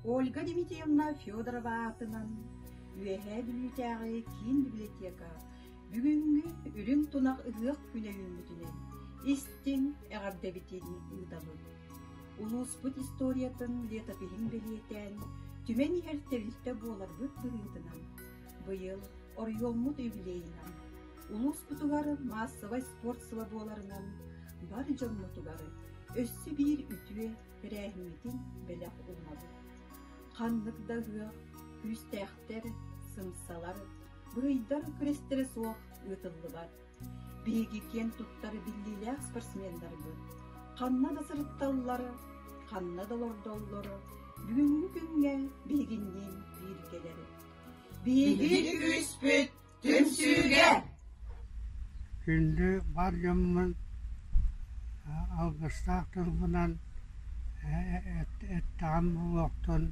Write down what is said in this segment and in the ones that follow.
Ольга Дмитриевна Федорова аатынан Үөһээ Бүлүүтээҕи киин библиотека бүгүҥҥү Үрүҥ тунах ыһыах күнэ үүммүтүнэн истиҥ эҕэрдэбитин ыытабыт. Улууспут историятын летопиһын бэлиэтээн, түмэн иһэр тэрилтэ буоларбыт быһыытынан, быйыл оройуоммут юбилейынан, улууспутугар маассабай спорт сыла буоларынан бар дьоммутугар өссө биир үтүө тэрээһиммитин бэлэх уунабыт. Ханнык да ыһыах, күүстээхтэр, сымсалар, быһыйдар күрэстэрэ суох ыытыллыбат. Биһиги киэн туттар биллиилээх спортсменнарбыт ханна да сырытталлар, ханна да олордоллор, бүгүҥҥү күҥҥэ биһигинниин бииргэлэр. Биһиги күүспүт түмсүүгэ! Күндү бар дьоммун алгыстаах тылбынан эттэҕим буолуохтун,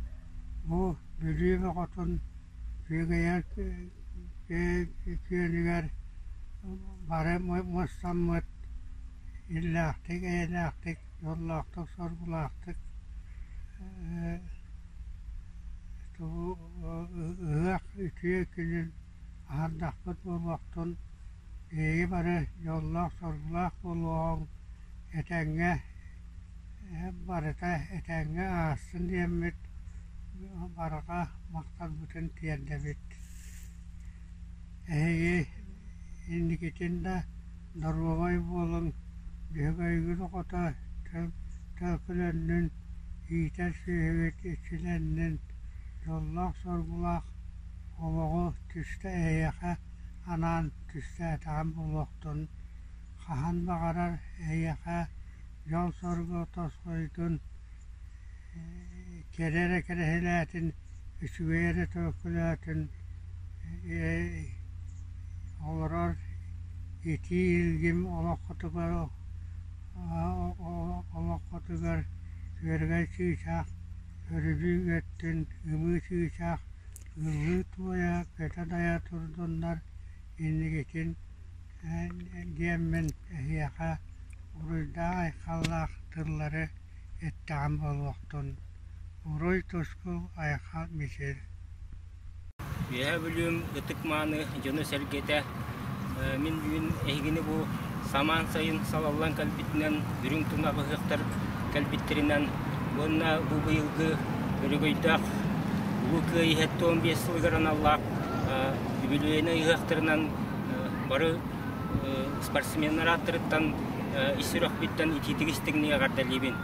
бу Бүлүү бөҕөтүн күөгэйэр күөнүгэр бары мустаммыт иллээхтик, эйэлээхтик, дьоллоохтук-соргулаахтык ыһыах үтүө күнүн аһардахпыт буолуохтун, биһиги бары дьоллоох-соргулаах буолуоҕуҥ, этэҥҥэ барыта этэҥҥэ аастын диэммит барҕа махталбытын тиэрдэбит. Эһиги инникитин да доруобай буолуҥ, дьөһөгөйгүт оҕото төлкөлөннүн, иитэр сүөһүгүт иччилэннин, дьоллоох-соргулаах олоҕу түстэ эһиэхэ анаан түстээтэҕим буолуохтун, хаһан баҕарар эһиэхэ дьол-соргу тосхойдун, кэрэ эрэ кэрэһилээтин, үчүгэй эрэ төлкөлөөтүн, олорор итии илгим олоххутугар олоххутугар күөрэгэй чыычаах өрүлүү үөттүн, ымыы чыычаах ыллыы-туойа, көтө-дайа турдуннар иннигитин диэммин эһиэхэ уруйдаах-айхаллаах тыллары эттэҕим буолуохтун. Уруй-туску айхал мичил. Үөһээ Бүлүүм ытык-мааны дьоно-сэргэтэ мин бүгүн эһигини бу самаан сайын салаллан кэлбитинэн, үрүҥ тунах ыһыахтар кэлбиттэринэн уонна бу быйылгы өрөгөйдөөх Улуу Кыайыы 75 сылыгар аналлаах үбүлүөйүнэй ыһыахтарынан бары спортсменнар ааттарыттан ис сүрэхпиттэн итиитик истиҥник эҕэрдэлиибин.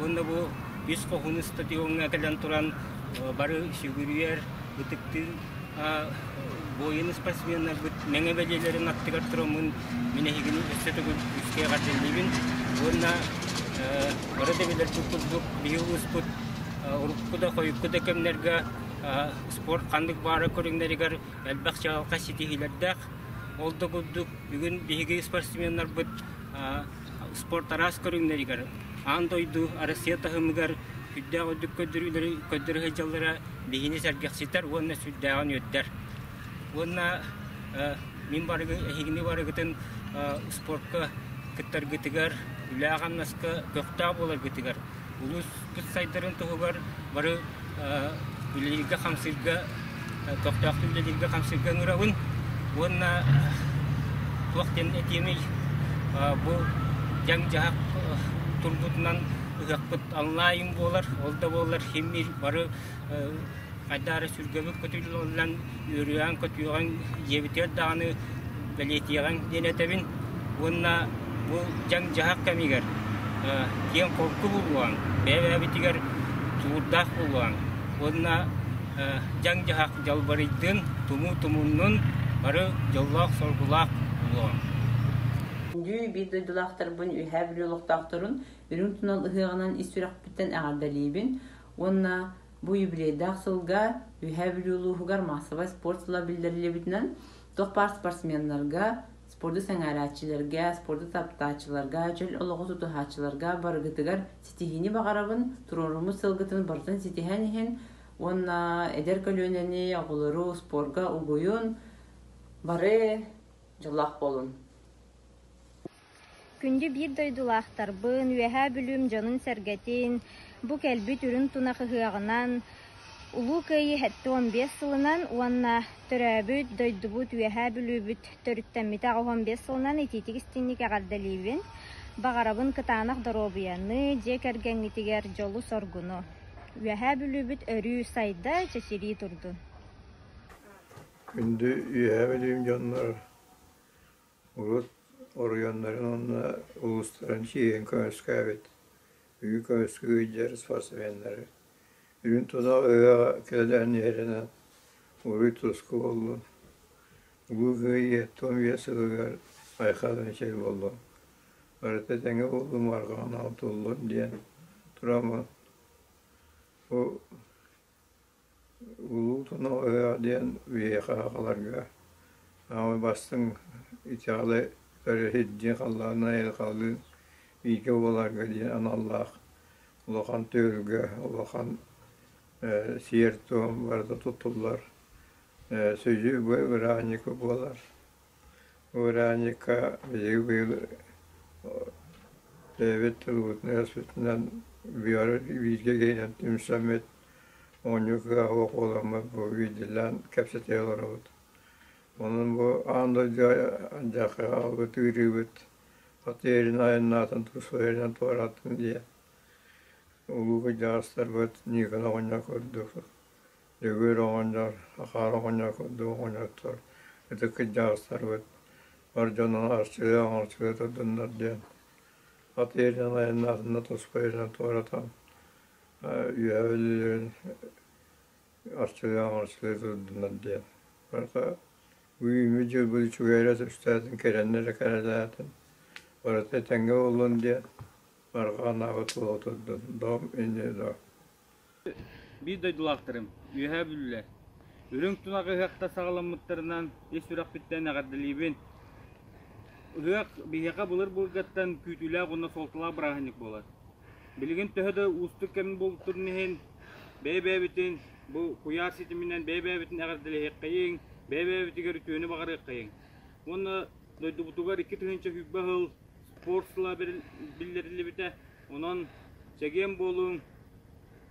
Уонна бу үс хоһуну стадиоҥҥа кэлэн туран бары сүгүрүйэр, ытыктыыр буойун спортсменнарбыт мэҥэ бэлиэлэрин аттыгар тураммын мин эһигини өссө төгүл күүскэ эҕэрдэлиибин уонна бары да билэрбит курдук биһи улууспут урукку да хойукку да кэмнэргэ спорт ханнык баара көрүҥнэригэр элбэх чаҕылхай ситиһиилэрдээх. Ол да курдук бүгүн биһиги спортсменнарбыт спорт араас көрүҥнэригэр аан дойду Россия таһымыгар сүрдээх үрдүк көрдөрүүлэри көрдөрө сылдьаллара биһини сэргэхситэр уонна сүрдээҕин үөрдэр. Уонна мин барыгы эһигини барыгытын спортка кыттаргытыгар, үлэҕэ-хамнаска көхтөөх буоларгытыгар улууспут сайдарын туһугар бары үлэлииргэ-хамсыырга көхтөөхтүк үлэлииргэ-хамсыырга ыҥырабын уонна туох диэн этиэмий бу дьаҥ-дьаһах турбутунан ыһыахпыт онлайн буолар ол да буоллар химмир бары Хайдаары сүргэбит көтүллэн, үөрүөҕүҥ-көтүөҕүҥ, дьиэбитигэр даҕаны бэлиэтиэҕиҥ диэн этэбин. Уонна бу дьаҥ-дьаһах кэмигэр киэҥ холку буолуоҥ, бэйэ-бэйэбитигэр тулуурдаах буолуоҥ. Уонна дьаҥ-дьаһах дьалбарыйдын, тумуу тумуннун, бары дьоллоох-соргулаах буолуоҥ. Күндү биир дойдулаахтарбын Үөһээ Бүлүү олохтоохторун Үрүҥ тунал ыһыаҕынан ис сүрэхпиттэн эҕэрдэлиибин уонна Бу юбилейдаах сылга Үөһээ Бүлүү улууһугар маассабай спорт сыла биллэриллибитинэн, туох баар спортсменнарга, спорду сэҥээрээччилэргэ, спорду таптааччыларга, чөл олоҕу тутуһааччыларга барыгытыгар ситиһиини баҕарабын, туруоруммут сылгытын барытын ситиһэн иһин уонна эдэр көлүөнэни, оҕолору спорка угуйун, бары дьоллоох буолун! Күндү биир дойдулаахтарбын, Үөһээ Бүлүүм дьонун-сэргэтин бу кэлбит үрүҥ тунах ыһыаҕынан, Улуу Кыайыы 75 сылынан уонна төрөөбүт дойдубут Үөһээ Бүлүүбүт төрүттэммитэ 85 сылынан итиитик истиҥник эҕэрдэлиибин. Баҕарабын кытаанах доруобуйаны, дьиэ кэргэҥҥитигэр дьолу-соргуну. Үөһээ Бүлүүбүт өрүү сайда, чэчирии турдун. Күндү Үөһээ Бүлүүм дьоннор урут оройуоннарын уонна улуустарын чиэһин көмүскээбит үгү көмүскүү илдьэр спортсменнары Үрүҥ тунах ыһыаҕа кэлэн иһэринэн уруй-туску буоллун, Улуу Кыайыы туом үйэ сылыгар айхал мичил буоллун, барыта тэҥэ буоллун, барҕаҕын алтыллын диэн тураммын бу Улуу Тунах ыһыаҕа диэн биһиэхэ сахаларга саамай бастыҥ итэҕэли өрүһүйдии халлаанынан айылҕалыын бииргэ буоларга диэн аналлаах улахан түһүлгэ, улахан сиэр-туом барыта туттуллар, сүдү бырааһынньык буолар. Бу бырааһынньыкка биһиги быйыл бэйэбит тылбытынан-өспүтүнэн бииргэ киирэн түмсэммит, оонньуу кыаҕа суох буоламмыт бу биирдиилээн кэпсэтэ олоробут. Онон бу аан дойдуга алдьархайга хаалбыт ыарыыбыт Ат иэрин айаннаатын туспа иэринэн туораатын диэн улуу кырдьаҕастарбыт Ньыыкан оҕонньор курдук, Дьөгүөр оҕонньор, Ахаар оҕонньор курдук оҕонньоттор ытык кырдьаҕастарбыт бар дьонун арчылыы оҥорчулуу турдуннар диэн ат иэринэн айаннаатын да туспа иэринэн туоратан үөһэ өлүүлэрин арчылыы оҥорчулуу турдуннар диэн барыта Үүммүт дьылбыт үчүгэй эрэ түстээтин, кэрэннэ эрэ кэрэлээтин, барыта этэҥҥэ буоллун диэн барҕа анаабыт буола турдун. Дом инньэ доо. Биир дойдулаахтарым, Үөһээ Бүлүүлэр, Үрүҥ тунах ыһыахта саҕаламмыттарынан ис сүрэхпиттэн эҕэрдэлиибин. Ыһыах биһиэхэ былыр-былыргаттан күүтүүлээх уонна суолталаах бырааһынньык буолар. Билигин төһө да уустук кэм буолбутун иһин, бэйэ-бэйэбитин бу куйаар ситиминэн бэйэ-бэйэбитин эҕэрдэлэһиэххэйиҥ, бэйэ-бэйэбитигэр үтүөнү баҕарыаххайыҥ. Уонна дойдубутугар 2020 сыл спорт сыла биллэриллибитэ. Онон чэгиэн буолуҥ,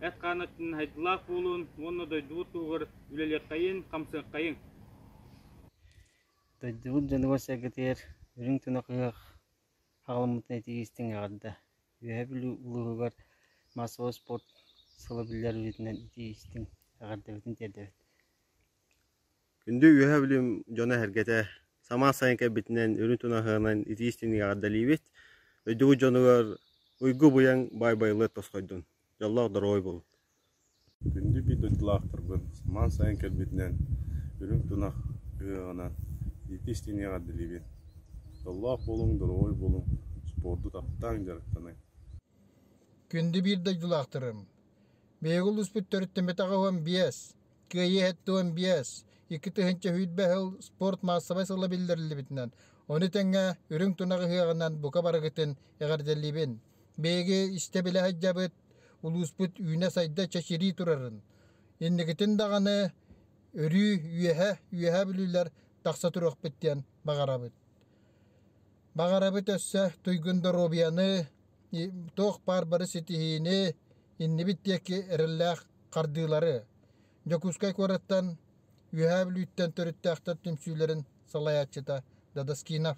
эт-хаан өттүнэн сайдыылаах буолуҥ уонна дойдубут туһугар үлэлиэххэйиҥ, хамсыаххайыҥ. Дойдубут дьонугар-сэргэтигэр үрүҥ тунах ыһыах Хаҕыламмытын этии истиҥ эҕэрдэ! Үөһээ Бүлүү улууһугар маассабай спорт сыла биллэр үлэтинэн итии истиҥ эҕэрдэбитин тиэрдэбит. Күндү Үөһээ Бүлүүм дьоно-сэргэтэ, самаан сайын кэлбитинэн үрүҥ тунаһыанан итии истиҥник эҕэрдэлиибит. Дойдубут дьонугар уйгу-быйаҥ баай-байылыат тосхойдун. Дьоллоох доруобай буолун. Күндү биир дойдулаахтарбын самаан сайын кэлбитинэн үрүҥ тунах ыһыаҕынан итии-истиҥник эҕэрдэлиибин! Дьоллоох буолуҥ, доруобай буолуҥ, спорду таптааҥ, дьарыктаныҥ! Күндү биир дойдулаахтарым! Биһиги улууспут төрүттэммэтэҕэ 15, Кыайыы 75, 2020 сыл спорт маассабай сыла биллэриллибитинэн, ону тэҥэ Үрүҥ тунах ыһыаҕынан бука барыгытын эҕэрдэлиибин! Биһиги истэ-билэ сылдьабыт, улууспут үүнэ-сайда чэчирии турарын, инникитин даҕаны өрүү үөһэ Үөһээ Бүлүүлэр тахса туруохпут диэн баҕарабыт. Баҕарабыт өссө туйгун доруобуйаны, туох баар бары ситиһиини, иннибит диэки эрэллээх хардыылары. Дьокуускай куораттан Үөһээ Бүлүүттэн төрүттээхтэр түмсүүлэрин салайааччыта Дадаскинов.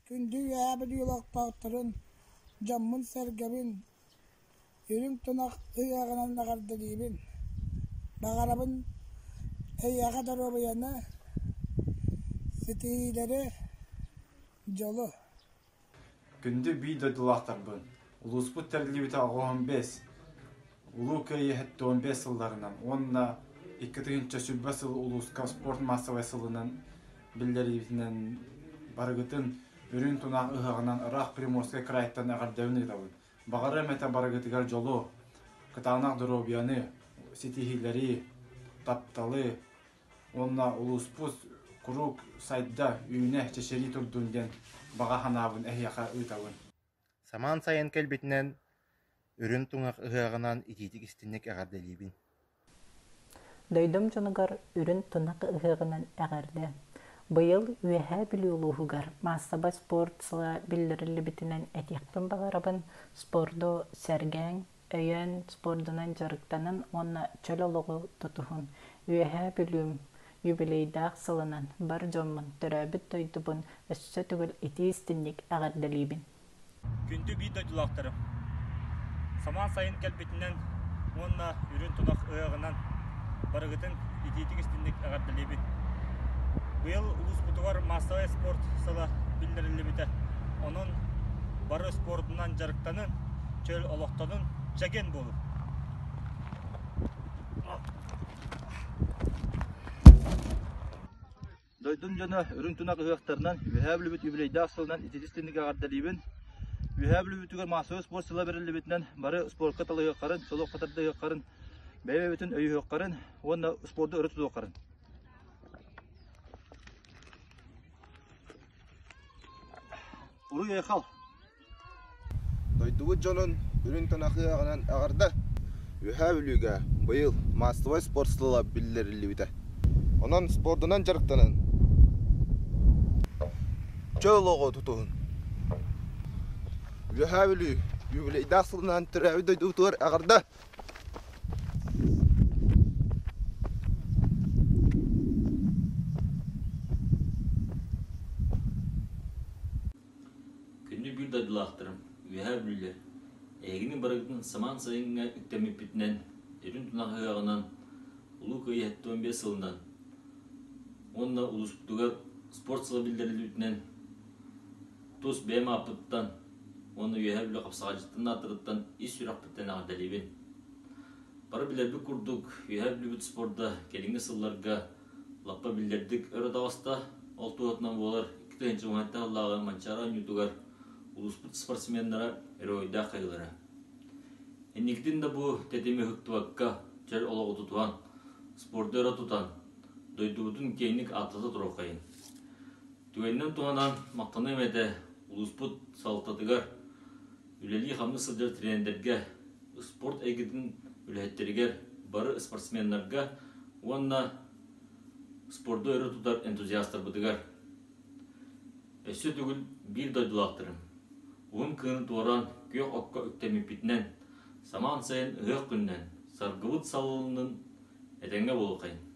Күндү Үөһээ Бүлүү олохтоохторун, дьоммун-сэргэбин үрүҥ тунах ыһыаҕынан эҕэрдэлиибин! Баҕарабын эйиэхэ доруобуйаны, ситиһиилэри, дьолу! Күндү биир дойдулаахтарбын, улууспут тэриллибитэ 85, Улуу Кыайыы 75 сылларынан уонна 2020 сыл улууска спорт маассабай сылынан биллэриибитинэн барыгытын үрүҥ тунаах ыһыаҕынан ыраах Приморскай кыраайтан эҕэрдэбин ыытабын. Баҕарыам этэ барыгытыгар дьолу, кытаанах доруобуйаны, ситиһиилэри, тапталы уонна улууспут куруук сайда, үүнэ, чэчирии турдун диэн баҕа санаабын эһиэхэ ыытабын. Самаан сайын кэлбитинэн Үрүҥ Туҥах ыһыаҕынан итиитик-истиҥник эҕэрдэлиибин! Дойдум дьонугар Үрүҥ Тунах ыһыаҕынан эҕэрдэ! Быйыл Үөһээ Бүлүү улууһугар маассабай спорт сыла биллэриллибитинэн этиэхпин баҕарабын, спорду сэргээҥ, өйөөн спордунан дьарыктанын уонна чөл олоҕу тутуһун. Үөһээ Бүлүүм юбилейдаах сылынан бар дьоммун, төрөөбүт дойдубун өссө төгүл итии-истиҥник эҕэрдэлиибин. Күндү биир дойдулаахтарым, самаан сайын кэлбитинэн уонна үрүн тунах ыһыаҕынан барыгытын итиитик-истинник эҕэрдэлиибин. Быйыл улууспутугар маассабай спорт сыла биллэриллибитэ. Онон бары спордунан дьарыктанын, чөл олохтонун, чэгиэн буолун! Дойдум дьоно үрүҥ тунах ыһыахтарынан Үөһээ Бүлүүбүт юбилейдаах сылынан ититис-тинник эҕэрдэлиибин. Үөһээ Бүлүүбүтүгэр маассабай спорт сыла бэриллибитинэн бары спортка талыһыаххарын, солуок хатардыһыаххарын, бэйэ-бэйэбитин өйүһүөххэрин уонна спорду өрө тутуоххарын. Уруй-айхал! Дойдубут дьонун үрүҥ тунах ыһыаҕынан эҕэрдэ! Үөһээ Бүлүүгэ быйыл маассабай спорт сыла биллэриллибитэ. Онон спордунан дьарыктанан, чөл олоҕу тутуһун. Үөһээ Бүлүү юбилейдаах сылынан төрөөбүт дойдубутугар эҕэрдэ! Күндү биир дойдулаахтарым, Үөһээ Бүлүүлэр, эһигини барыгытын самаан сайыҥҥа үктэммиппитинэн, үрүҥ тунах ыһыаҕынан, Улуу Кыайыы 75 сылынан уонна улууспутугар спорт сыла биллэриллибитинэн тус бэйэм ааппыттан уонна Үөһээ Бүлүү хапсаҕайдьыттарын ааттарыттан ис сүрэхпиттэн эҕэрдэлиибин. Бары билэрбит курдук, Үөһээ Бүлүүбүт спорда кэлиҥҥи сылларга лаппа биллэрдик өрө таҕыста. Ол туоһутунан буолар 2017 сыллааҕы Манчаары оонньуутугар улууспут спортсменнара өрөгөйдөөх хайыылара. Инникитин да бу тэтими ыһыктыбакка, чөл олоҕу тутуһан, спорду өрө тутан, дойдубутун киэҥник ааттата туруоххайын. Түгэнинэн туһанан махтаныам этэ улууспут салалтатыгар, үлэлии-хамныы сылдьар тренердэргэ, спорт эйгэтин үлэһиттэригэр, бары спортсменнарга уонна спорду өрө тутар энтузиастарбытыгар. Өссө төгүл биир дойдулаахтарым, уһун кыһыны туораан күөх окко үктэммиппитинэн, самаан сайын ыһыах күнүнэн, саргыбыт салалынын этэҥҥэ буолуоххайын.